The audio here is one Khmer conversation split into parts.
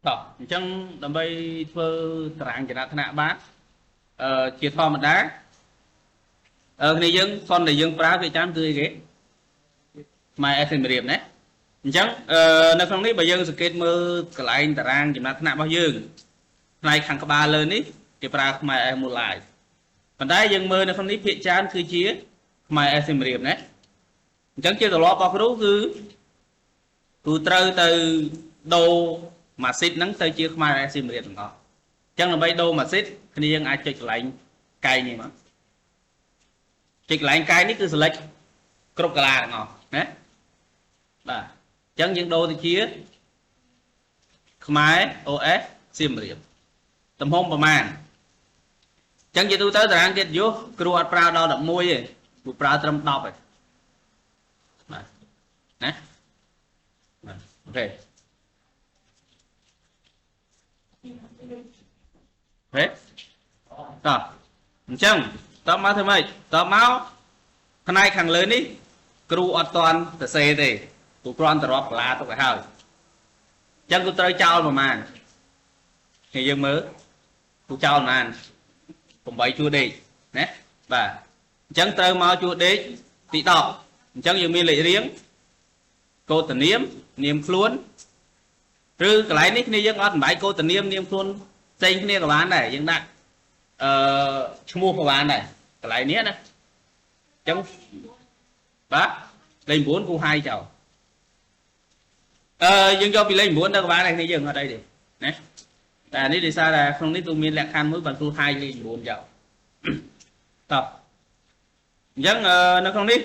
តោះអញ្ចឹងដើម្បីធ្វើតារាងចំណាត់ថ្នាក់បានជាធម្មតាគ្នាយើង font ដែលយើងប្រើវាចាំគឺអីគេខ្មែរ S រៀបណាអញ្ចឹងនៅក្នុងនេះបើយើងសង្កេតមើលកន្លែងតារាងចំណាត់ថ្នាក់របស់យើងផ្នែកខាងក្បាលលើនេះគេប្រើខ្មែរ S មូឡាយប៉ុន្តែយើងមើលនៅក្នុងនេះភាគច្រើនគឺជាខ្មែរ S រៀបណាអញ្ចឹងជាទម្លាប់របស់គ្រូគឺគ្រូត្រូវទៅដូរម៉ាស៊ីតហ្នឹងទៅជាខ្មែរ S រៀបទាំងអស់អញ្ចឹងដើម្បីដូរម៉ាស៊ីតគ្នាយើងអាចចុចកន្លែងកែងនេះមកចុចកន្លែងកែងនេះគឺ select គ្រប់កាឡាទាំងអស់ណាបាទអញ្ចឹងយើងដូរទៅជាខ្មែរ OS សៀមរាបទំហំប្រមាណអញ្ចឹងជាទូទៅតារាងកិត្តិយសគ្រូអត់ប្រើដល់11ទេគ្រូប្រើត្រឹម10ទេបាទណាបាទ OK ហេតោះអញ្ចឹងតបមកធ្វើម៉េចតបមកផ្នែកខាងលើនេះគ្រូអត់តាន់សរសេរទេគ្រូគ្រាន់តែរាប់កាឡាទុកឲ្យហើយអញ្ចឹងគ្រូត្រូវចោលប្រមាណនេះយើងមើលគ្រូចោលប្រមាណ8ជួរដេកណាបាទអញ្ចឹងត្រូវមកជួរដេកទី10អញ្ចឹងយើងមានលេខរៀងកោតនាមនាមខ្លួនឬកន្លែងនេះគ្នាយើងអត់បំបែកកោតនាមនាមខ្លួនផ្សេងគ្នាក៏បានដែរយើងដាក់អឺឈ្មោះក៏បានដែរកន្លែងនេះណាអញ្ចឹងបាទលេខ9គូហាយចោលយើងយកពីលេខ9ទៅក៏បានដែរគ្នាយើងអត់អីទេណាតែនេះដោយសារតែក្នុងនេះគឺមានលក្ខខណ្ឌមួយបានគ្រូហាយលេខ9ចោលតោះអញ្ចឹងនៅក្នុងនេះ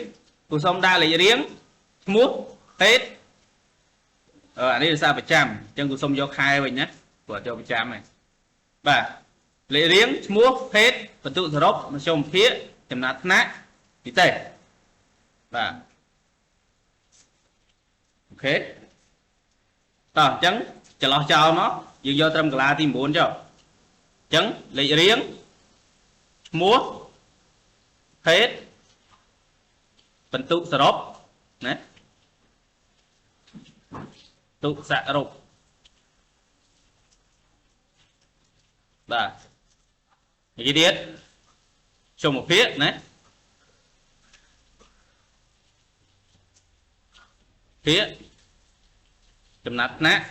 គ្រូសុំដាក់លេខរៀងឈ្មោះភេទអានេះដោយសារប្រចាំអញ្ចឹងគ្រូសុំយកខែវិញណាព្រោះអត់យកប្រចាំទេបាទលេខរៀងឈ្មោះភេទបន្ទុកសរុបមធ្យមភាគចំណាត់ថ្នាក់ពិសេសបាទ OK តោះអញ្ចឹងចន្លោះចោលមកយើងយកត្រឹមកលាទី9ចុះអញ្ចឹងលេខរៀងឈ្មោះភេទបន្ទុកសរុបណាទុសរុបបាទនិយាយទៀតជុំភាគណាភាគចំណាត់ថ្នាក់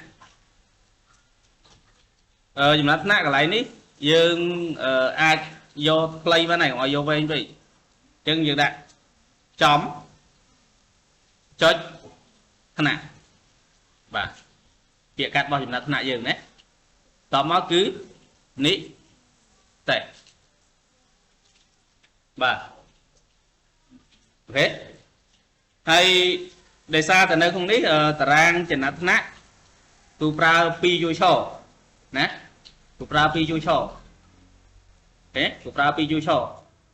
ចំណាត់ថ្នាក់កន្លែងនេះយើងអាចយកខ្លីបានហើយកុំឲ្យយកវែងពេកអញ្ចឹងយើងដាក់ចំចុចថ្នាក់បាទពាក្យកាត់របស់ចំណាត់ថ្នាក់យើងណាតមកគឺនិតេបាទ OK ហើយដោយសារតែនៅក្នុងនេះតារាងចំណាត់ថ្នាក់ទូប្រើ2ជួរឈរណាទូប្រើ2ជួរឈរទេទូប្រើ2ជួរឈរ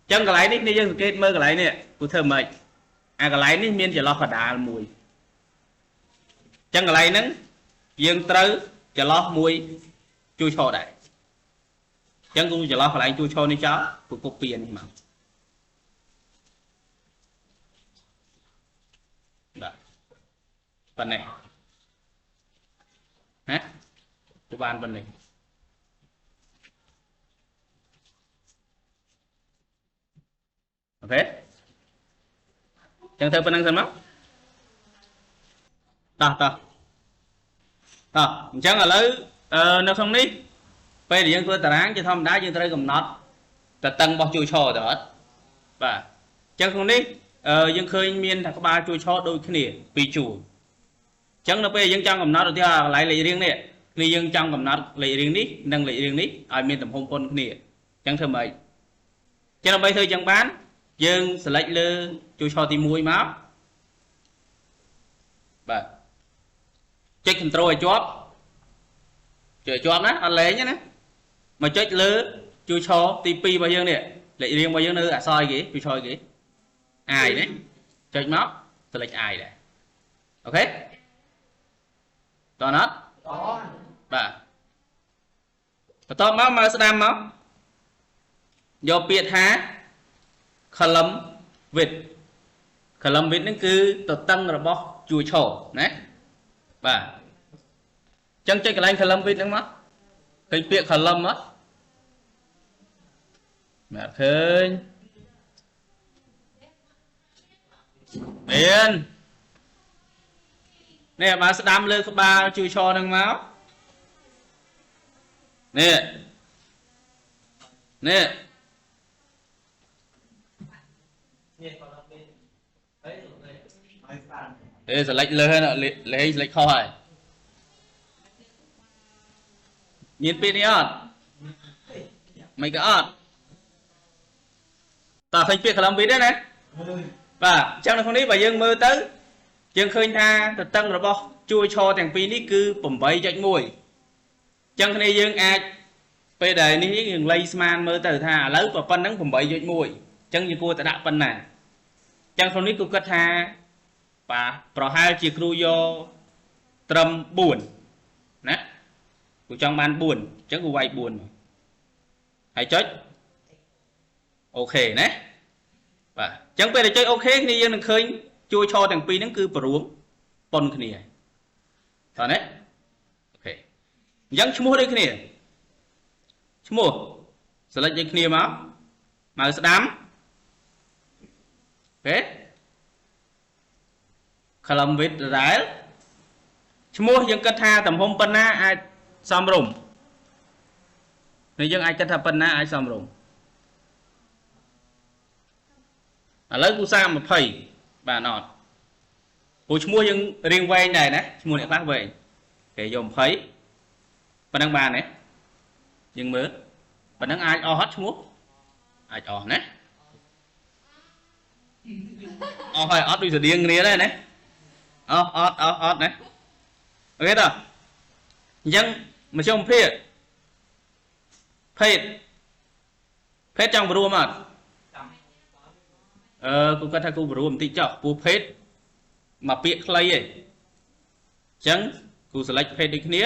អញ្ចឹងកន្លែងនេះគ្នាយើងសង្កេតមើលកន្លែងនេះគូធ្វើម៉េចអាកន្លែងនេះមានចន្លោះកដាលមួយអញ្ចឹងកន្លែងហ្នឹងយើងត្រូវចន្លោះមួយជួរឈរដែរអញ្ចឹងគូចន្លោះកន្លែងជួរឈរនេះចោលគូកូពីនេះមកបាទប៉ុណ្ណេះណាទៅបានប៉ុណ្ណេះ OK ចឹងធ្វើប៉ុណ្្នឹងសិនមកតោះតោះតោះអញ្ចឹងឥឡូវនៅក្នុងនេះពេលដែលយើងធ្វើតារាងជាធម្មតាយើងត្រូវកំណត់តតឹងរបស់ជួរឈរទៅអត់បាទអញ្ចឹងក្នុងនេះយើងឃើញមានថាក្បាលជួរឈរដូចគ្នាពីរជួរអញ្ចឹងនៅពេលយើងចង់កំណត់ឧទាហរណ៍កន្លែងលេខរៀងនេះគ្នាយើងចង់កំណត់លេខរៀងនេះនិងលេខរៀងនេះឲ្យមានទំហំប៉ុនគ្នាអញ្ចឹងធ្វើម៉េចចឹងដើម្បីធ្វើចឹងបានយើង select លើជួរឈរទី1មកបាទចុច control ឲ្យជាប់ចុចឲ្យជាប់ណាអត់លែងទេណាមកចុចលើជួរឈរទី2របស់យើងនេះលេខរៀងរបស់យើងនៅអក្សរអីគេជួរឈរអីគេ I ណាចុចមក select I ដែរ OK តោះណាត់បាទបន្ទាប់មកមកស្ដាំមកយកពាក្យថា column width column width ហ្នឹងគឺទទឹងរបស់ជួរឈរណាបាទ ចឹងចុចកន្លែង column width ហ្នឹងមកឃើញពាក្យ column អត់មែនឃើញមាននេះបើស្ដាំលើក្បាលជួយឈរហ្នឹងមកនេះនេះ នេះក៏ដល់ពេលហើយហើយស្អាត អេ select លើហ្នឹងលេង select ខុសហើយមានពាក្យនេះអត់មិនក៏អត់តើឃើញពាក្យ column width ទេណាបាទអញ្ចឹងនៅក្នុងនេះបើយើងមើលទៅយើងឃើញថាទទឹងរបស់ជួរឈរទាំងពីរនេះគឺ8.1អញ្ចឹងគ្នាយើងអាចពេលដែលនេះយើងលៃស្មានមើលទៅថាឥឡូវប៉ុណ្ណឹង8.1អញ្ចឹងយើងគួរតែដាក់ប៉ុណ្ណាអញ្ចឹងក្នុងនេះគូគិតថាបាទប្រហែលជាគ្រូយកត្រឹម4ណាគ្រូចង់បាន4អញ្ចឹងគ្រូវាយ4មកហើយចុច OK ណាបាទអញ្ចឹងពេលដែលចុច OK គ្នាយើងនឹងឃើញជួរឈរទាំងពីរហ្នឹងគឺព្រមប៉ុនគ្នាហើយតោះណា OK អញ្ចឹងឈ្មោះដូចគ្នាឈ្មោះ select ដូចគ្នាមកមកស្ដាំ OK column width ដដែលឈ្មោះយើងគិតថាទំហំប៉ុណ្ណាអាចសមរម្យនេះយើងអាចគិតថាប៉ុណ្ណាអាចសមរម្យឥឡូវគូសា20បាទអត់ព្រោះឈ្មោះយើងរៀងវែងដែរណាឈ្មោះអ្នកខ្លះវែងគេយក20ប៉ុណ្ណឹងបានទេយើងមើលប៉ុណ្ណឹងអាចអស់អត់ឈ្មោះអាចអស់ណាអស់ហើយអត់ដូចស្តៀងគ្នាដែរណាអស់អត់អស់អត់ណា OK តោះអញ្ចឹងមធ្យមភាគភេទភេទចង់បរួមអត់ ចាំ អឺគូគាត់ថាគូបរួមបន្តិចចុះពូភេទមកពាក្យខ្លីឯងអញ្ចឹងគូ select ភេទដូចគ្នា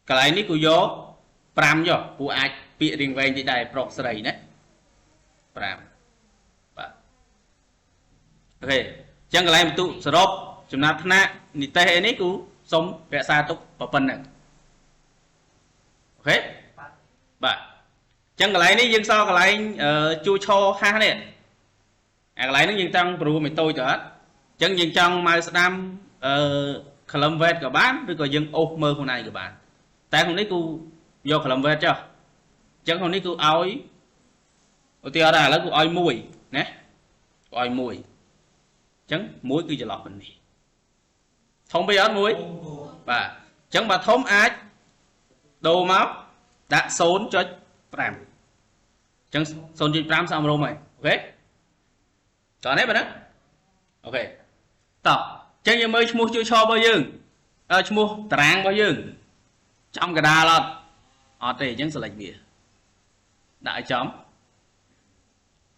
កន្លែងនេះគូយក5ចុះពូអាចពាក្យរៀងវែងតិចដែរប្រុសស្រីណា5បាទ OK អញ្ចឹងកន្លែងបន្ទុកសរុបចំណាត់ថ្នាក់និទេសអីនេះគូសុំរក្សាទុកប៉ុណ្្នឹង OK បាទអញ្ចឹងកន្លែងនេះយើងសល់កន្លែងជួឈរហាស់នេះអាកន្លែងហ្នឹងយើងចង់ព្រោះមិនតូចទៅអត់អញ្ចឹងយើងចង់មកស្ដាំអឺ column width ក៏បានឬក៏យើងអូសមើលខ្លួនឯងក៏បានតែក្នុងនេះគូយក column width ចុះអញ្ចឹងក្នុងនេះគូឲ្យឧទាហរណ៍ថាឥឡូវគូឲ្យ1ណាគូឲ្យ1អញ្ចឹង1គឺចន្លោះប៉ុណ្នេះធំពេកអត់1បាទអញ្ចឹងបើធំអាចដូរមកដាក់0.5អញ្ចឹង0.5សមរម្យហើយ OK តោះនេះបាទណា OK តោះអញ្ចឹងយើងមើលឈ្មោះជួយឈររបស់យើងអឺឈ្មោះតារាងរបស់យើងចំកដាលអត់អត់ទេអញ្ចឹង select វាដាក់ឲ្យចំ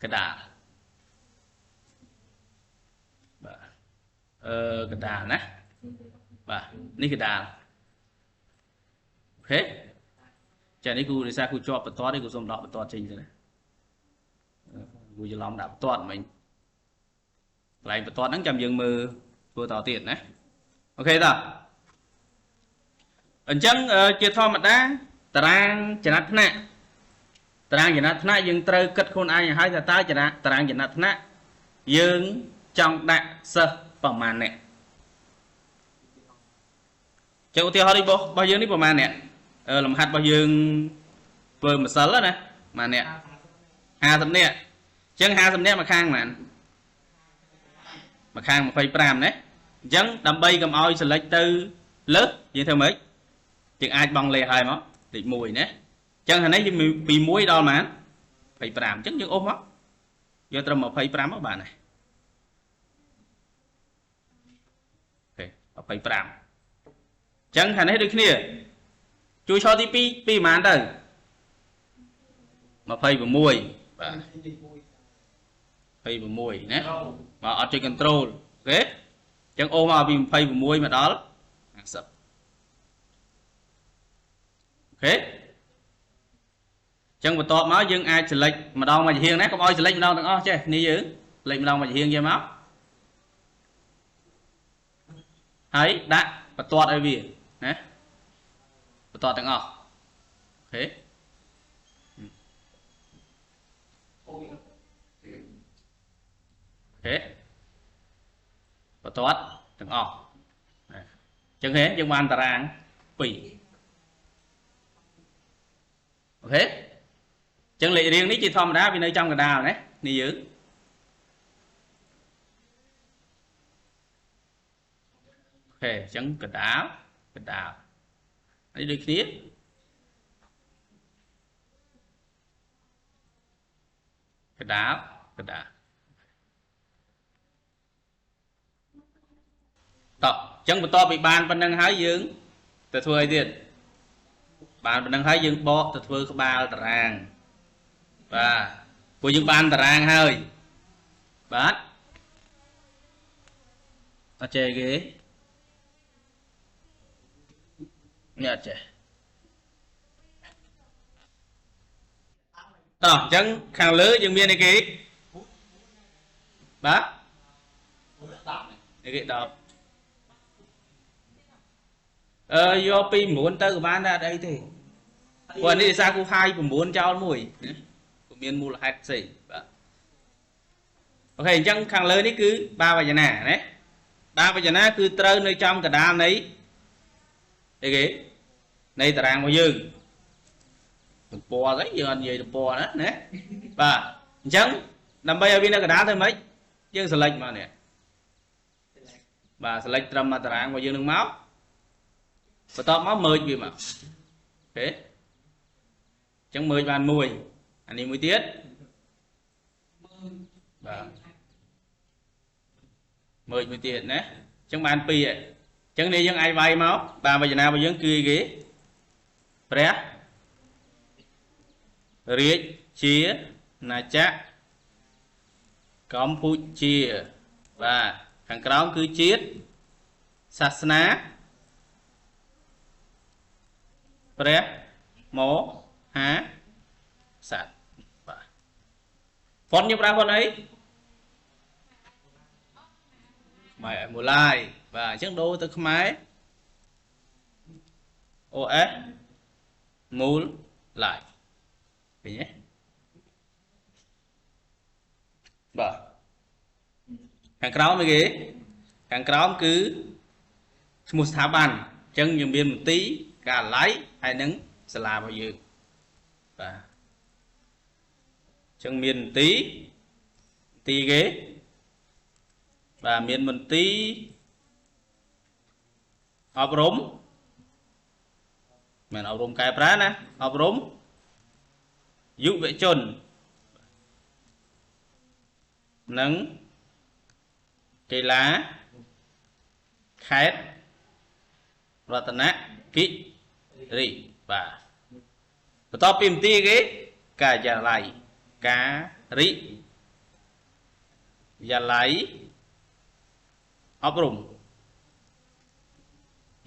កដាលបាទអឺកដាលណាបាទនេះកដាល OK ចានេះគូរិសាគូជាប់បន្ទាត់នេះគូសុំដកបន្ទាត់ចេញទៅណាគូច្រឡំដាក់បន្ទាត់មិញកន្លែងបន្ទាត់ហ្នឹងចាំយើងមើលធ្វើតទៀតណា OK តោះអញ្ចឹងជាធម្មតាតារាងចំណាត់ថ្នាក់តារាងចំណាត់ថ្នាក់យើងត្រូវគិតខ្លួនឯងឲ្យហើយថាតើចំណាត់តារាងចំណាត់ថ្នាក់យើងចង់ដាក់សិស្សប្រមាណអ្នកចុះឧទាហរណ៍នេះរបស់យើងនេះប្រមាណអ្នកលំហាត់របស់យើងធ្វើម្សិលណាប្រមាណអ្នក50នាក់អញ្ចឹង50នាក់មកខាងប៉ុន្មានមកខាង25ណាអញ្ចឹងដើម្បីកុំឲ្យ select ទៅលើសយើងធ្វើម៉េចយើងអាចបងលេខឲ្យមកលេខ1ណាអញ្ចឹងខាងនេះយើងពី1ដល់ប៉ុន្មាន25អញ្ចឹងយើងអូសមកយកត្រឹម25មកបានហើយ OK 25អញ្ចឹងខាងនេះដូចគ្នាជួយឆទី2ពីប្រហែលទៅ26បាទ26ណាបាទអត់ចុច control OK អញ្ចឹងអូសមកពី26មកដល់50 OK អញ្ចឹងបន្ទាប់មកយើងអាច select ម្ដងមួយចំហៀងណាកុំឲ្យ select ម្ដងទាំងអស់ចេះនេះយើង select ម្ដងមួយចំហៀងចេះមកហើយដាក់បន្ទាត់ឲ្យវាណា បន្ទាត់ទាំងអស់ OK OK បន្ទាត់ទាំងអស់អញ្ចឹងហេយើងបានតារាង2 OK អញ្ចឹងលេខរៀងនេះជាធម្មតាវានៅចំកណ្ដាលណានេះយើង OK អញ្ចឹងកណ្ដាលកណ្ដាលនេះដូចគ្នាកណ្ដាលកណ្ដាលតោះអញ្ចឹងបន្ទាប់ពីបានប៉ុណ្្នឹងហើយយើងទៅធ្វើអីទៀតបានប៉ុណ្្នឹងហើយយើងបកទៅធ្វើក្បាលតារាងបាទព្រោះយើងបានតារាងហើយបាទអត់ចេះគេនេះអត់ចេះតោះអញ្ចឹងខាងលើយើងមានអីគេបាទអីគេ10អឺយកពី9ទៅក៏បានដែរអត់អីទេព្រោះនេះភាសាគូហាយ9ចោលមួយណាព្រោះមានមូលហេតុផ្សេងបាទ OK អញ្ចឹងខាងលើនេះគឺបាវចនាណាបាវចនាគឺត្រូវនៅចំកណ្ដាលនៃអីគេនៃតារាងរបស់យើងទំព័រអីយើងអត់និយាយទំព័រណាណាបាទអញ្ចឹងដើម្បីឲ្យវានៅកណ្ដាលធ្វើម៉េចយើង select មកនេះបាទ select ត្រឹមមកតារាងរបស់យើងនឹងមកបន្ទាប់មក merge វាមក OK អញ្ចឹង merge បានមួយអានេះមួយទៀតបាទ merge មួយទៀតណាអញ្ចឹងបានពីរហើយអញ្ចឹងនេះយើងអាចវាយមកបាទវចនារបស់យើងគឺអីគេព្រះរាជាណាចក្រកម្ពុជាបាទខាងក្រោមគឺជាតិសាសនាព្រះមហាក្សត្របាទ font យើងប្រើ font អីខ្មែរមូឡាយបាទអញ្ចឹងដូរទៅខ្មែរ OS មូលឡាយឃើញទេបាទខាងក្រោមអីគេខាងក្រោមគឺឈ្មោះស្ថាប័នអញ្ចឹងយើងមានមន្ទីរការិយាល័យហើយនិងសាលារបស់យើងបាទអញ្ចឹងមានមន្ទីរមន្ទីរគេបាទមានមន្ទីរអប់រំមិនអប់រំកែប្រែណាអប់រំយុវជននិងកីឡាខេត្តរតនគិរីបាទបន្ទាប់ពីមន្ទីរគេការិយាល័យការិយាល័យអប់រំ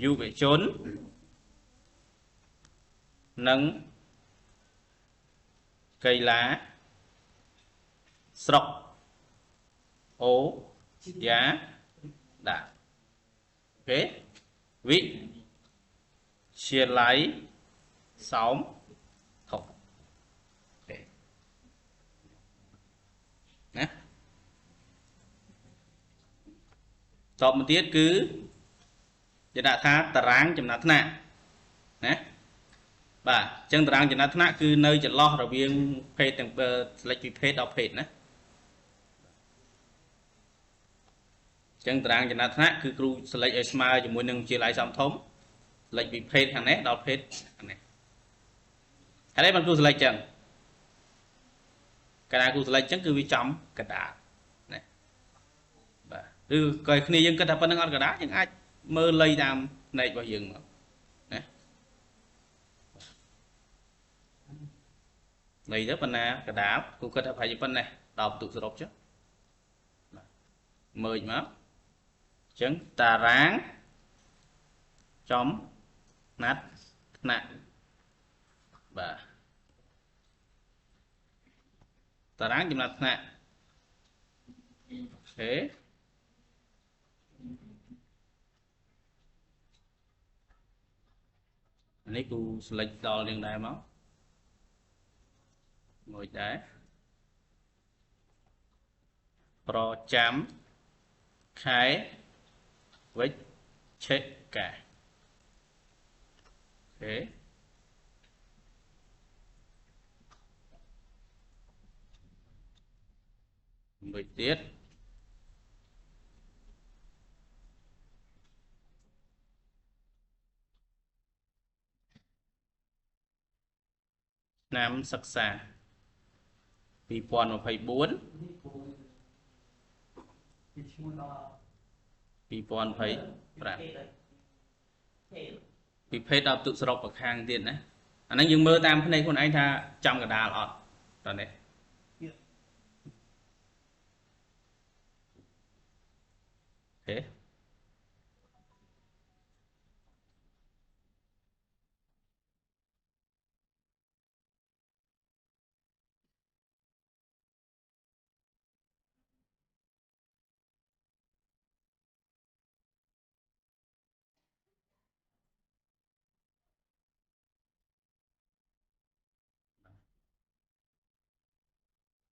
យុវជននិងកីឡាស្រុកអូយ៉ាដា OK វិទ្យាល័យសោមធំ OK ណាតបមកទៀតគឺគេដាក់ថាតារាងចំណាត់ថ្នាក់ណាបាទអញ្ចឹងតារាងចំណាត់ថ្នាក់គឺនៅចន្លោះរវាងភេទទាំង select ពីភេទដល់ភេទណាអញ្ចឹងតារាងចំណាត់ថ្នាក់គឺគ្រូ select ឲ្យស្មើជាមួយនឹងវិទ្យាល័យសំធំ select ពីភេទខាងនេះដល់ភេទខាងនេះហើយបានគ្រូ select ចឹងកាលណាគ្រូ select ចឹងគឺវាចំកណ្ដាលណាបាទឬក៏គ្នាយើងគិតថាប៉ុណ្្នឹងអត់កណ្ដាលយើងអាចមើលលៃតាមផ្នែករបស់យើងមកណាលៃទៅប៉ុណ្ណាកណ្ដាលគ្រូគិតថាប្រហែលជាប៉ុណ្ណេះដល់បន្ទុកសរុបចុះបាទមើលមកអញ្ចឹងតារាងចំណាត់ថ្នាក់បាទតារាងចំណាត់ថ្នាក់ OK នេះគូ select ដល់យើងដែរមកមួយដែរប្រចាំខែវិច្ឆិកាអូខេមួយទៀតឆ្នាំសិក្សា2024 2025ពិភេទដល់ទុសរុបប្រខាងទៀតណាអាហ្នឹងយើងមើលតាមភ្នែកខ្លួនឯងថាចំកដាលអត់តើនេះអូខេ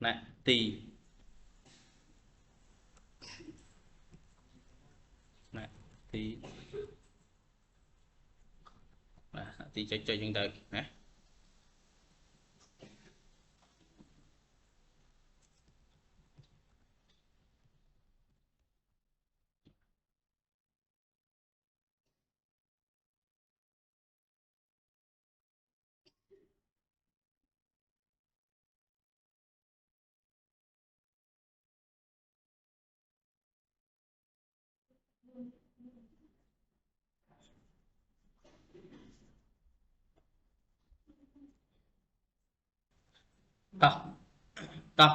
ណាទីណាទីបាទទីចុចចុចចឹងទៅណាតោះតោះ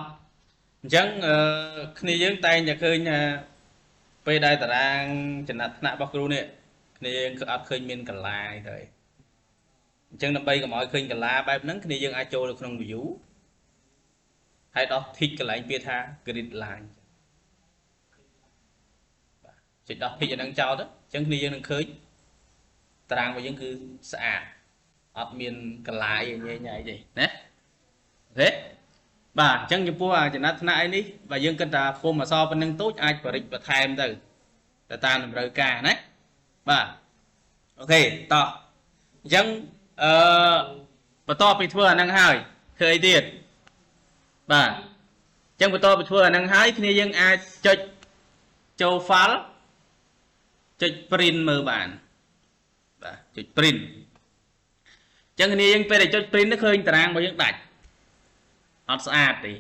អញ្ចឹងគ្នាយើងតែងតែឃើញថាពេលដែលតារាងចំណាត់ថ្នាក់របស់គ្រូនេះគ្នាយើងគឺអត់ឃើញមានកលាយទៅអញ្ចឹងដើម្បីកុំឲ្យឃើញកលាបែបហ្នឹងគ្នាយើងអាចចូលទៅក្នុង view ហើយដោះ tick កន្លែងពាក្យថា grid line បាទចុចដោះ tick អាហ្នឹងចោលទៅអញ្ចឹងគ្នាយើងនឹងឃើញតារាងរបស់យើងគឺស្អាតអត់មានកលាយញ៉ៃញ៉ៃទេណាអូខេបាទអញ្ចឹងចំពោះចំណាត់ថ្នាក់អីនេះបើយើងគិតថាពុំអសរប៉ុណ្្នឹងតូចអាចបរិចបន្ថែមទៅតាមតម្រូវការណាបាទអូខេតោះអញ្ចឹងអឺបន្ទាប់ពីធ្វើអាហ្នឹងហើយធ្វើអីទៀតបាទអញ្ចឹងបន្ទាប់ពីធ្វើអាហ្នឹងហើយគ្នាយើងអាចចុចចូល file ចុច print មើលបានបាទចុច print អញ្ចឹងគ្នាយើងពេលដែលចុច print ទៅឃើញតារាងរបស់យើងដាច់អត់ស្អាតទេ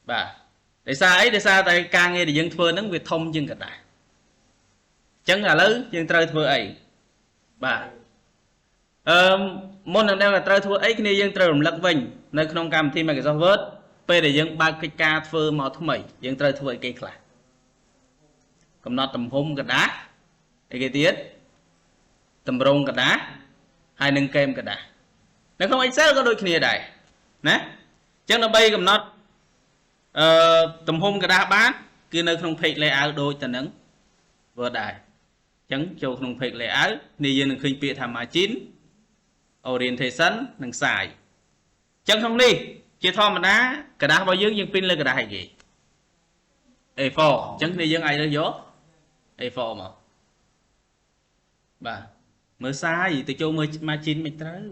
បាទដោយសារអីដោយសារតែការងារដែលយើងធ្វើហ្នឹងវាធំជាងក្រដាសអញ្ចឹងឥឡូវយើងត្រូវធ្វើអីបាទអឺមុននឹងដឹងថាត្រូវធ្វើអីគ្នាយើងត្រូវរំលឹកវិញនៅក្នុងកម្មវិធី Microsoft Word ពេលដែលយើងបើកកិច្ចការធ្វើមកថ្មីយើងត្រូវធ្វើអីគេខ្លះកំណត់ទំហំក្រដាសអីគេទៀតតម្រងក្រដាសហើយនឹងគែមក្រដាសនៅក្នុង Excel ក៏ដូចគ្នាដែរណាអញ្ចឹងដើម្បីកំណត់អឺទំហំក្រដាសបានគឺនៅក្នុង page layout ដូចទៅនឹង Word ដែរអញ្ចឹងចូលក្នុង page layout នេះយើងនឹងឃើញពាក្យថា margin orientation និង size អញ្ចឹងក្នុងនេះជាធម្មតាក្រដាសរបស់យើងយើង print លើក្រដាសអីគេ A4 អញ្ចឹងគ្នាយើងអាចរើសយក A4 មកបាទមើល size ទៅចូលមើល margin មិនត្រូវ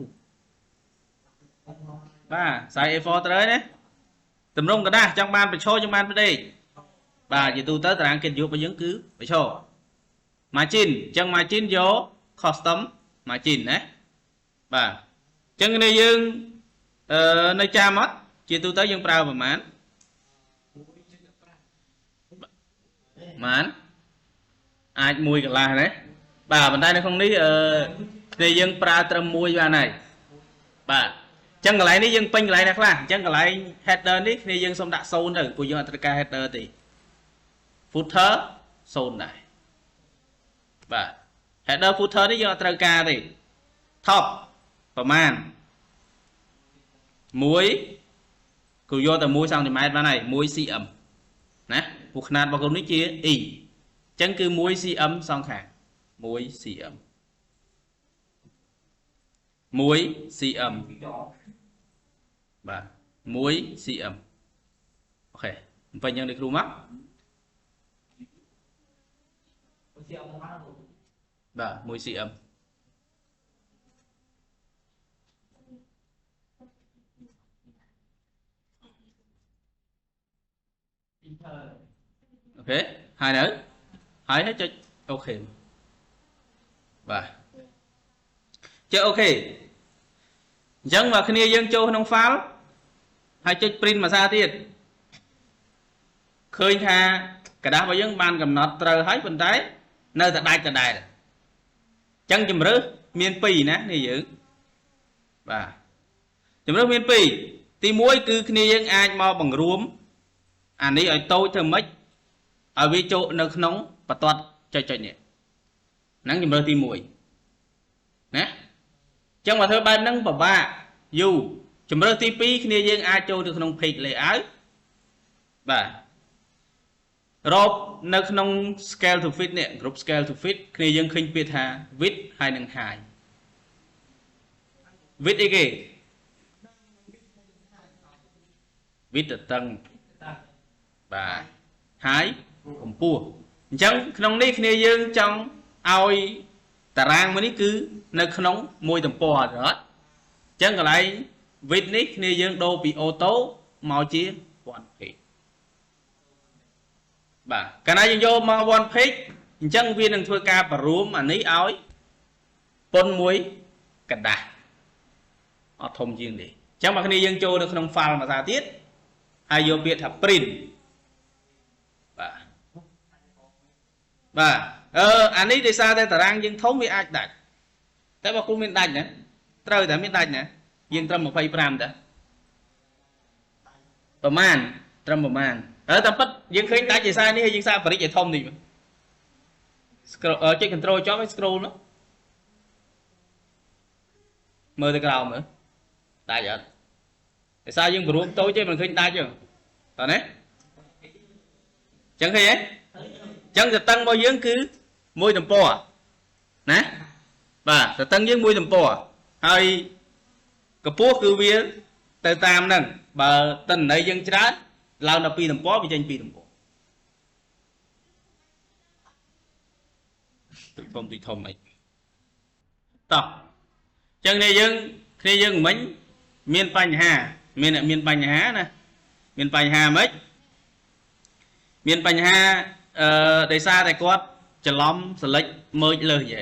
បាទ size A4 ត្រូវណាតម្រងក្រដាសចង់បានបញ្ឈរចង់បានផ្ដេកបាទជាទូទៅតារាងកិត្តិយសរបស់យើងគឺបញ្ឈរ margin អញ្ចឹង margin យក custom margin ណាបាទអញ្ចឹងនេះយើងអឺនៅចាំអត់ជាទូទៅយើងប្រើប្រមាណប្រមាណអាចមួយកន្លះណាបាទប៉ុន្តែនៅក្នុងនេះអឺនេះយើងប្រើត្រឹមមួយបានហើយបាទអញ្ចឹងកន្លែងនេះយើងពេញកន្លែងណាខ្លះអញ្ចឹងកន្លែង header នេះគ្នាយើងសូមដាក់0ទៅព្រោះយើងអត់ត្រូវការ header ទេ footer 0ដែរបាទ header footer នេះយើងអត់ត្រូវការទេ top ប្រមាណ1គឺយកតែ1សង់ទីម៉ែត្របានហើយ1 cm ណាពួកខ្នាតរបស់ក្រុមនេះជា e អញ្ចឹងគឺ1 cm សងខាង1 cm 1 cm បាទ1 cm OK ពេញយ៉ាងនេះគ្រូមកបាទ1 cm OK ហើយនៅហើយហើយចុច OK បាទចុច OK អញ្ចឹងមកគ្នាយើងចូលក្នុង file ហើយចុច print មួយសារទៀតឃើញថាក្រដាសរបស់យើងបានកំណត់ត្រូវហើយប៉ុន្តែនៅតែដាច់ដដែលអញ្ចឹងជំរើសមាន2ណានេះយើងបាទជំរើសមាន2ទី1គឺគ្នាយើងអាចមកបង្រួមអានេះឲ្យតូចធ្វើម៉េចឲ្យវាចូលនៅក្នុងបន្ទាត់ចុចៗនេះហ្នឹងជំរើសទី1ណាអញ្ចឹងមកធ្វើបែបហ្នឹងពិបាកយូរជំរើសទី2គ្នាយើងអាចចូលទៅក្នុង page layout បាទរកនៅក្នុង scale to fit នេះ group scale to fit គ្នាយើងឃើញពាក្យថា width ហើយនិង height width អីគេ width ទទឹងបាទ height កម្ពស់អញ្ចឹងក្នុងនេះគ្នាយើងចង់ឲ្យតារាងមួយនេះគឺនៅក្នុងមួយទំព័រអត់អញ្ចឹងកន្លែង width នេះគ្នាយើងដូរពី auto មកជា one page បាទកាលណាយើងយកមក one page អញ្ចឹងវានឹងធ្វើការបង្រួមអានេះឲ្យប៉ុនមួយក្រដាសអត់ធំជាងនេះអញ្ចឹងមកគ្នាយើងចូលនៅក្នុង file មួយសារទៀតហើយយកពាក្យថា print បាទបាទអឺអានេះដោយសារតែតារាងយើងធំវាអាចដាច់តែបើគ្រូមានដាច់ណាត្រូវតែមានដាច់ណាយើងត្រឹម25តាប្រហែលត្រឹមប្រហែលអឺតែពិតយើងឃើញដាច់ដោយសារនេះហើយយើងសាកបរិចឲ្យធំតិចមើល scroll ចុច control ចប់ហើយ scroll នោះមើលទៅក្រោមមើលដាច់អត់ដោយសារយើងព្រមតូចទេមិនឃើញដាច់ទេតើណាចឹងឃើញទេចឹងទទឹងរបស់យើងគឺមួយទំព័រណាបាទទទឹងយើងមួយទំព័រហើយកម្ពស់គឺវាទៅតាមហ្នឹងបើតិន្នន័យយើងច្រើនឡើងដល់2ទំព័រវាចេញ2ទំព័រតិចធំតិចធំអីតោះចឹងនេះយើងគ្នាយើងមិញមានបញ្ហាមានអ្នកមានបញ្ហាណាមានបញ្ហាម៉េចមានបញ្ហាអឺដោយសារតែគាត់ច្រឡំ select merge លើសយេ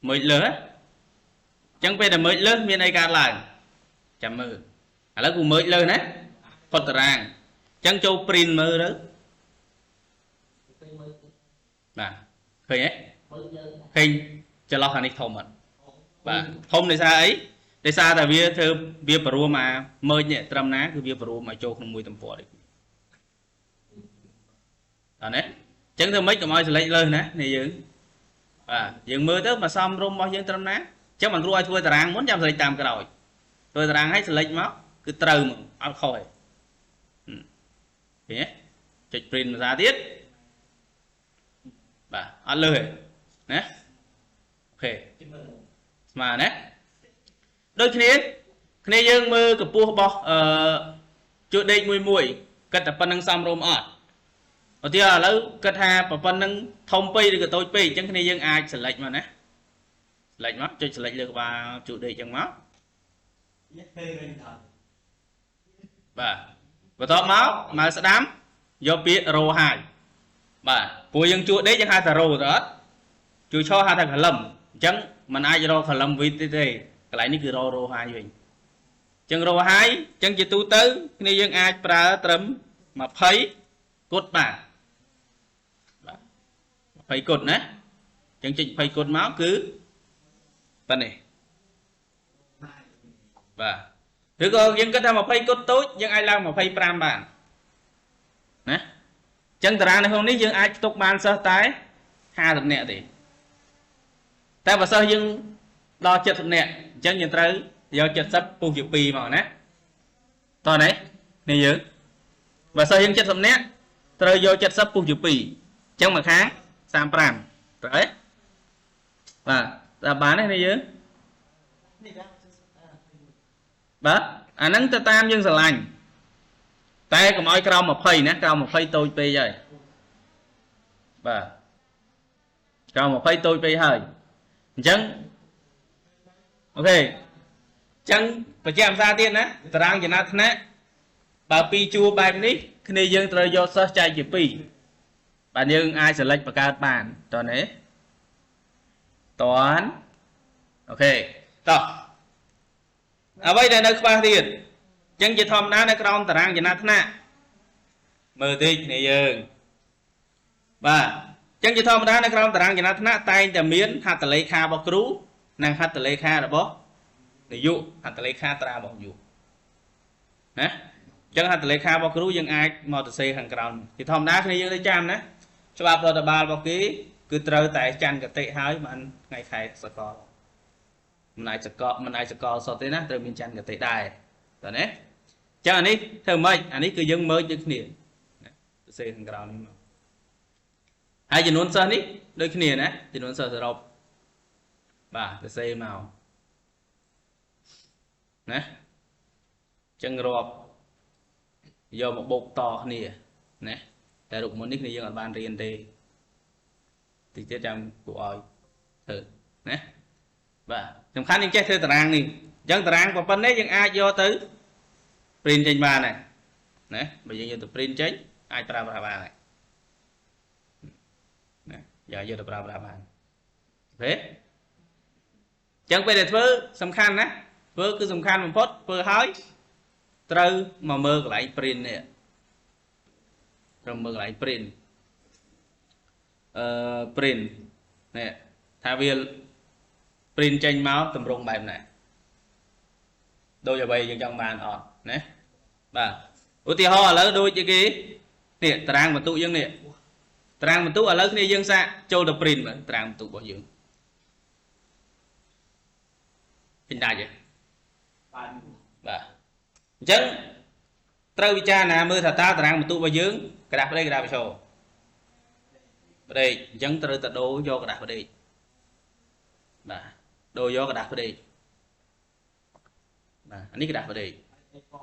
merge លើសអញ្ចឹងពេលដែល merge លើសមានអីកើតឡើងចាំមើលឥឡូវគូ merge លើសណាផុតតារាងអញ្ចឹងចូល print មើលទៅបាទឃើញទេឃើញចន្លោះអានេះធំអត់បាទធំដោយសារអីដោយសារតែវាធ្វើវាបរួមអា merge នេះត្រឹមណាគឺវាបរួមឲ្យចូលក្នុងមួយទំព័រនេះតើណាអញ្ចឹងធ្វើម៉េចកុំឲ្យ select លើសណានេះយើងបាទយើងមើលទៅមកសំរុំរបស់យើងត្រឹមណាអញ្ចឹងមិនគ្រូឲ្យធ្វើតារាងមុនចាំ select តាមក្រោយធ្វើតារាងឲ្យ select មកគឺត្រូវមកអត់ខុសទេឃើញទេចុច print ភាសាទៀតបាទអត់លើសទេណា OK ស្មើណាដូចគ្នាគ្នាយើងមើលកម្ពស់របស់អឺជួរដេកមួយមួយគិតតែប៉ុណ្្នឹងសមរម្យអត់ឧទាហរណ៍ឥឡូវគិតថាប៉ុណ្្នឹងធំពេកឬក៏តូចពេកអញ្ចឹងគ្នាយើងអាច select មកណា select មកចុច select លើក្បាលជួរដេកអញ្ចឹងមកបាទបន្ទាប់មកមកស្ដាំយកពាក្យ row height បាទព្រោះយើងជួរដេកយើងហៅថា row ទៅអត់ជួរឈរហៅថា column អញ្ចឹងมันអាចរក column width ទេទេកន្លែងនេះគឺរក row height វិញអញ្ចឹង row height អញ្ចឹងជាទូទៅគ្នាយើងអាចប្រើត្រឹម20គត់បាទបាទ20គត់ណាអញ្ចឹងចុច20គត់មកគឺប៉ុណ្នេះបាទឬក៏យើងគិតថា20គត់តូចយើងអាចឡើង25បានណាអញ្ចឹងតារាងនៅក្នុងនេះយើងអាចផ្ទុកបានសិស្សតែ50នាក់ទេតែបើសិស្សយើងដល់70នាក់អញ្ចឹងយើងត្រូវយក70ពុះជា2មកណាតោះនេះនេះយើងបើសិស្សយើង70នាក់ត្រូវយក70ពុះជា2អញ្ចឹងមកខាង35ត្រូវទេបាទ តើបានទេនេះយើង នេះដែរ បាទអាហ្នឹងទៅតាមយើងស្រឡាញ់តែកុំឲ្យក្រោម20ណាក្រោម20តូចពេកហើយបាទក្រោម20តូចពេកហើយអញ្ចឹង OK អញ្ចឹងបញ្ជាក់ភាសាទៀតណាតារាងចំណាត់ថ្នាក់បើពីរជួរបែបនេះគ្នាយើងត្រូវយកសិស្សចែកជាពីរបាទយើងអាច select បង្កើតបានតើនេះតន់ OK តោះអ្វីដែលនៅខ្វះទៀតអញ្ចឹងជាធម្មតានៅក្រោមតារាងចំណាត់ថ្នាក់មើលតិចគ្នាយើងបាទអញ្ចឹងជាធម្មតានៅក្រោមតារាងចំណាត់ថ្នាក់តែងតែមានហត្ថលេខារបស់គ្រូនិងហត្ថលេខារបស់នាយកហត្ថលេខាត្រារបស់នាយកណាអញ្ចឹងហត្ថលេខារបស់គ្រូយើងអាចមកទៅសេខាងក្រោមជាធម្មតាគ្នាយើងទៅចាំណាច្បាប់រដ្ឋបាលរបស់គេគឺត្រូវតែច័ន្ទគតិហើយបានថ្ងៃខែសកលមិនអាចសកលមិនអាចសកលសុទ្ធទេណាត្រូវមានច័ន្ទគតិដែរតើណាអញ្ចឹងអានេះធ្វើម៉េចអានេះគឺយើងមើលដូចគ្នាណាទៅសេខាងក្រោមនេះមកហើយចំនួនសិស្សនេះដូចគ្នាណាចំនួនសិស្សសរុបបាទទៅសេមកណាអញ្ចឹងរាប់យកមកបូកតគ្នាណាតែរូបមន្តនេះគ្នាយើងអត់បានរៀនទេតិចទៀតចាំគួរឲ្យធ្វើណាបាទសំខាន់យើងចេះធ្វើតារាងនេះអញ្ចឹងតារាងប៉ុណ្ណេះយើងអាចយកទៅ print ចេញបានដែរណាបើយើងយកទៅ print ចេញអាចប្រើប្រាស់បានដែរណាយកយកទៅប្រើប្រាស់បាន OK អញ្ចឹងពេលដែលធ្វើសំខាន់ណាធ្វើគឺសំខាន់បំផុតធ្វើហើយត្រូវមកមើលកន្លែង print នេះត្រូវមើលកន្លែង print print នេះថាវា print ចេញមកតម្រង់បែបណាដូចអ្វីយើងចង់បានអត់ណាបាទឧទាហរណ៍ឥឡូវដូចជាគេនេះតារាងបន្ទុកយើងនេះតារាងបន្ទុកឥឡូវគ្នាយើងសាកចូលទៅ print មើលតារាងបន្ទុករបស់យើងពេញដាច់ទេ បាន បាទអញ្ចឹងត្រូវពិចារណាមើលថាតើតារាងបន្ទុករបស់យើងក្រដាសផ្ដេកក្រដាសបញ្ឈរផ្ដេកអញ្ចឹងត្រូវតែដូរយកក្រដាសផ្ដេកបាទដូរយកក្រដាសផ្ដេកបាទអានេះក្រដាសផ្ដេក A4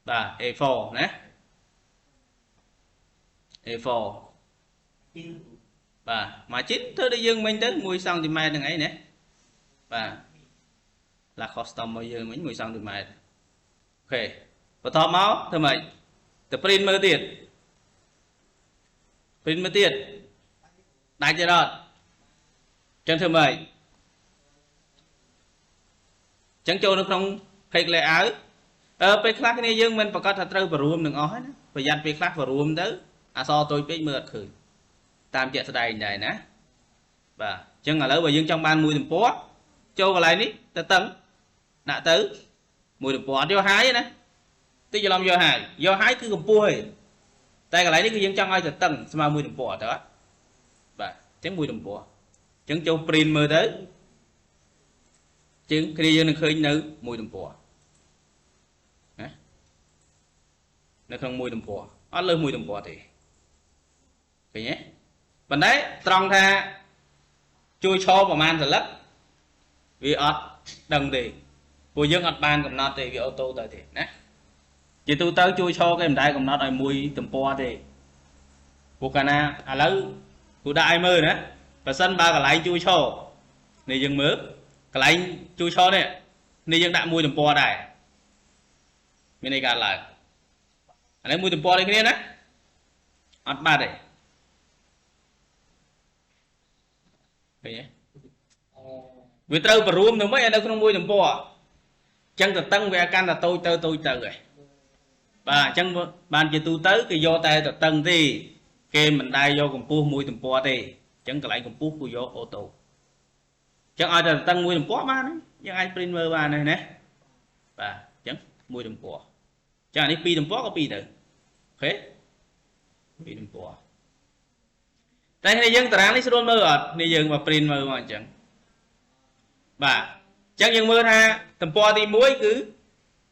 បាទ A4 ណា A4 ជី បាទ margin ធ្វើដូចយើងមិញទៅ1សង់ទីម៉ែត្រហ្នឹងឯងណាបាទ ឡា custom របស់យើងមិញ1សង់ទីម៉ែត្រ OK បន្ទាប់មកធ្វើម៉េចទៅ print មើលទៀត print មើលទៀតដាច់ទៀតអត់អញ្ចឹងធ្វើម៉េចអញ្ចឹងចូលនៅក្នុង page layout អឺពេលខ្លះគ្នាយើងមិនប្រកាសថាត្រូវបរួមនឹងអស់ហើយណាប្រយ័ត្នពេលខ្លះបរួមទៅអក្សរតូចពេកមើលអត់ឃើញតាមជាក់ស្ដែងដែរណាបាទអញ្ចឹងឥឡូវបើយើងចង់បានមួយទំព័រចូលកន្លែងនេះទៅតឹងដាក់ទៅមួយទំព័រអត់យកហាយទេណាតិចច្រឡំយកហាយយកហាយគឺកម្ពស់ទេតែកន្លែងនេះគឺយើងចង់ឲ្យទៅតឹងស្មើមួយទំព័រទៅអត់បាទអញ្ចឹងមួយទំព័រអញ្ចឹងចូល print មើលទៅជាងគ្នាយើងនឹងឃើញនៅមួយទំព័រណានៅក្នុងមួយទំព័រអត់លើសមួយទំព័រទេឃើញទេប៉ុន្តែត្រង់ថាជួយឈរប្រហែលសន្លឹកវាអត់ដឹងទេពួកយើងអត់បានកំណត់ទេវា auto ទៅទេណាជាទូទៅជួយឈរគេមិនដែលកំណត់ឲ្យមួយទំព័រទេព្រោះកាលណាឥឡូវគូដាក់ឲ្យមើលណាបើសិនបើកន្លែងជួយឈរនេះយើងមើលកន្លែងជួយឈរនេះនេះយើងដាក់មួយទំព័រដែរមានន័យកើតឡើងអានេះមួយទំព័រដូចគ្នាណាអត់បាត់ទេឃើញទេ អូ វាត្រូវបរួមទៅមិនឲ្យនៅក្នុងមួយទំព័រអញ្ចឹងទៅតឹងវាកាន់តែតូចទៅតូចទៅហ៎បាទអញ្ចឹងបានជាទូទៅគេយកតែទៅតឹងទេគេមិនដែលយកកម្ពស់មួយទំព័រទេអញ្ចឹងកន្លែងកម្ពស់គឺយក auto អញ្ចឹងឲ្យតែតឹងមួយទំព័របានហើយយើងអាច print មើលបានហើយណាបាទអញ្ចឹងមួយទំព័រអញ្ចឹងអានេះពីរទំព័រក៏ពីរទៅ OK ពីរទំព័រតែគ្នាយើងតារាងនេះស្រួលមើលអត់គ្នាយើងមក print មើលមកអញ្ចឹងបាទអញ្ចឹងយើងមើលថាទំព័រទី1គឺ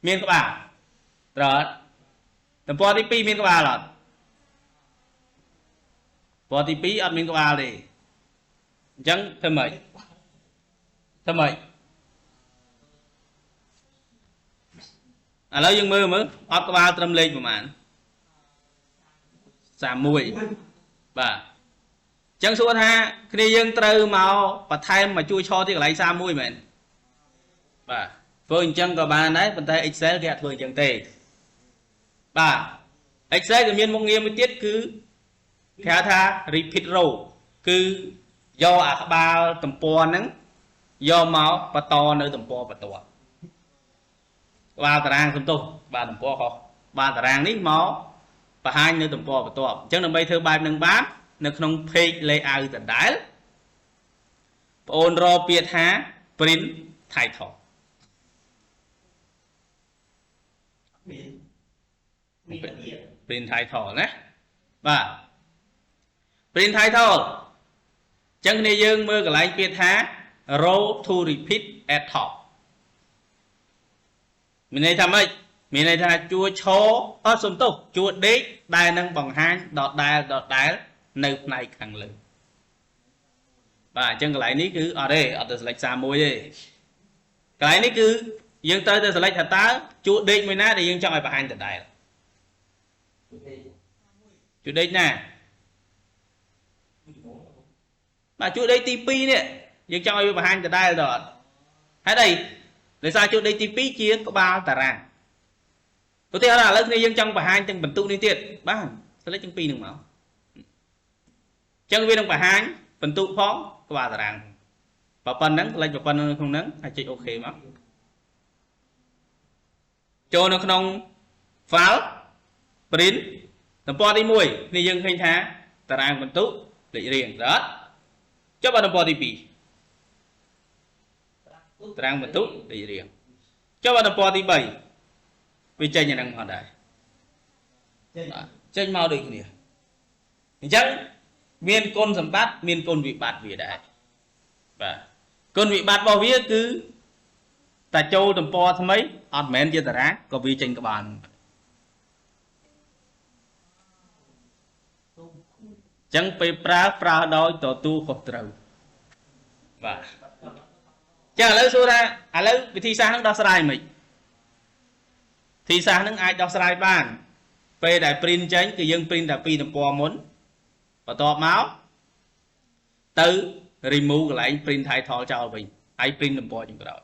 មានក្បាលត្រូវអត់ទំព័រទី2មានក្បាលអត់ទំព័រទី2អត់មានក្បាលទេអញ្ចឹងធ្វើម៉េច ធ្វើម៉េចឥឡូវយើងមើលមើលអត់ក្បាលត្រឹមលេខប្រហែល31បាទអញ្ចឹងសួរថាគ្នាយើងត្រូវមកបន្ថែមមកជួយឈរទីកន្លែង31មែនបាទធ្វើអញ្ចឹងក៏បានដែរប៉ុន្តែ Excel គេអត់ធ្វើអញ្ចឹងទេបាទ Excel ក៏មានមុខងារមួយទៀតគឺគេហៅថា repeat row គឺយកអាក្បាលទំព័រហ្នឹងយកមកបន្តនៅទំព័របន្ទាប់ក្បាលតារាងសំទោសក្បាលទំព័រខុសក្បាលតារាងនេះមកបង្ហាញនៅទំព័របន្ទាប់អញ្ចឹងដើម្បីធ្វើបែបហ្នឹងបាននៅក្នុង page layout ដដែលបងអូនរកពាក្យថា print title មានមានទៀត print title ណាបាទ print title អញ្ចឹងគ្នាយើងមើលកន្លែងពាក្យថា row to repeat at top មានន័យថាម៉េចមានន័យថាជួរឈរអត់សំទោសជួរដេកដែលនឹងបង្ហាញដដែលដដែលនៅផ្នែកខាងលើបាទអញ្ចឹងកន្លែងនេះគឺអត់ទេអត់ទៅ select 31ទេកន្លែងនេះគឺយើងត្រូវតែ select ថាតើជួរដេកមួយណាដែលយើងចង់ឲ្យបង្ហាញដដែលជួរដេកណាបាទជួរដេកទី2នេះយើងចង់ឲ្យវាបង្ហាញដដែលទៅអត់ហេតុអីដោយសារជួរដេកទី2ជាក្បាលតារាងឧទាហរណ៍ឥឡូវគ្នាយើងចង់បង្ហាញទាំងបន្ទុកនេះទៀតបាន select ទាំងពីរនឹងមកអញ្ចឹងវានឹងបង្ហាញបន្ទុកផងក្បាលតារាងបើប៉ុណ្ណឹង select ប៉ុណ្ណឹងនៅក្នុងហ្នឹងហើយចុច OK មកចូលនៅក្នុង file print ទំព័រទី1នេះយើងឃើញថាតារាងបន្ទុកលេខរៀងដល់ចុះបើទំព័រទី2តារាងបន្ទុកលេខរៀងចុះបើទំព័រទី3វាចេញអាហ្នឹងមកដែរ ចេញ បាទចេញមកដូចគ្នាអញ្ចឹងមានគុណសម្បត្តិមានគុណវិបត្តិវាដែរបាទគុណវិបត្តិរបស់វាគឺតែចូលទំព័រថ្មីអត់មែនជាតារាងក៏វាចេញក្បាលហ្នឹងអញ្ចឹងពេលប្រើប្រើដោយទទួលខុសត្រូវបាទចឹងឥឡូវសួរថាឥឡូវវិធីសាស្ត្រហ្នឹងដោះស្រាយមិនវិធីសាស្ត្រហ្នឹងអាចដោះស្រាយបាន ពេលដែល print ចេញគឺយើង print តែពីរទំព័រមុនបន្ទាប់មកទៅ remove កន្លែង print title ចោលវិញហើយ print ទំព័រចុងក្រោយ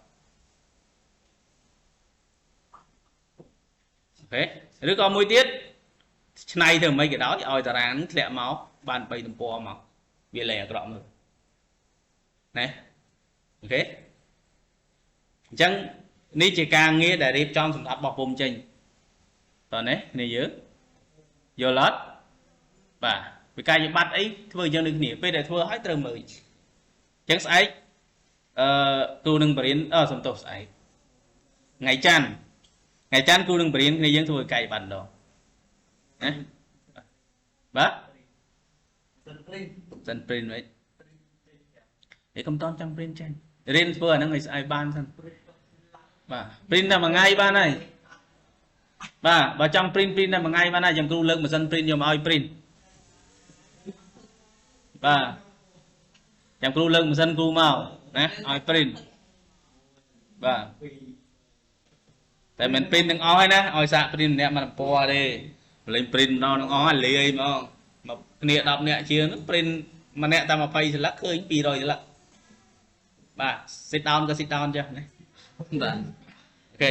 OK ឬក៏មួយទៀតឆ្នៃធ្វើមិនក៏ដោយឲ្យតារាងហ្នឹងធ្លាក់មកបាន3ទំព័រមកវាលែងអាក្រក់មើលណា OK អញ្ចឹងនេះជាការងារដែលរៀបចំសម្រាប់បោះពុម្ពចេញតោះនេះនេះយើងយល់អត់បាទវិក័យប័ត្រអីធ្វើយ៉ាងដូចគ្នាពេលដែលធ្វើឲ្យត្រូវមើលអញ្ចឹងស្អែកអឺគ្រូនឹងបរៀនអឺសំទោសស្អែកថ្ងៃច័ន្ទថ្ងៃច័ន្ទគ្រូនឹងបរៀនគ្នាយើងធ្វើវិក័យប័ត្រម្ដងណាបាទ សិន print សិន print វិញឯកុំតន់ចង់ print ចេញរៀនធ្វើអាហ្នឹងឲ្យស្អែកបានសិនបាទ print តែមួយថ្ងៃបានហើយបាទបើចង់ print print តែមួយថ្ងៃបានហើយចាំគ្រូលើកម៉ាស៊ីន print យកមកឲ្យ print បាទចាំគ្រូលើកម៉ាស៊ីនគ្រូមកណាឲ្យ print បាទតែមិន print ទាំងអស់ហើយណាឲ្យសាក print ម្នាក់មួយទំព័រទេម្លេង print ម្ដងទាំងអស់ហើយលាយហ្មងមកគ្នា10នាក់ជាងហ្នឹង print ម្នាក់តែ20សន្លឹកឃើញ200សន្លឹកបាទ sit down ក៏ sit down ចុះណាបាទ OK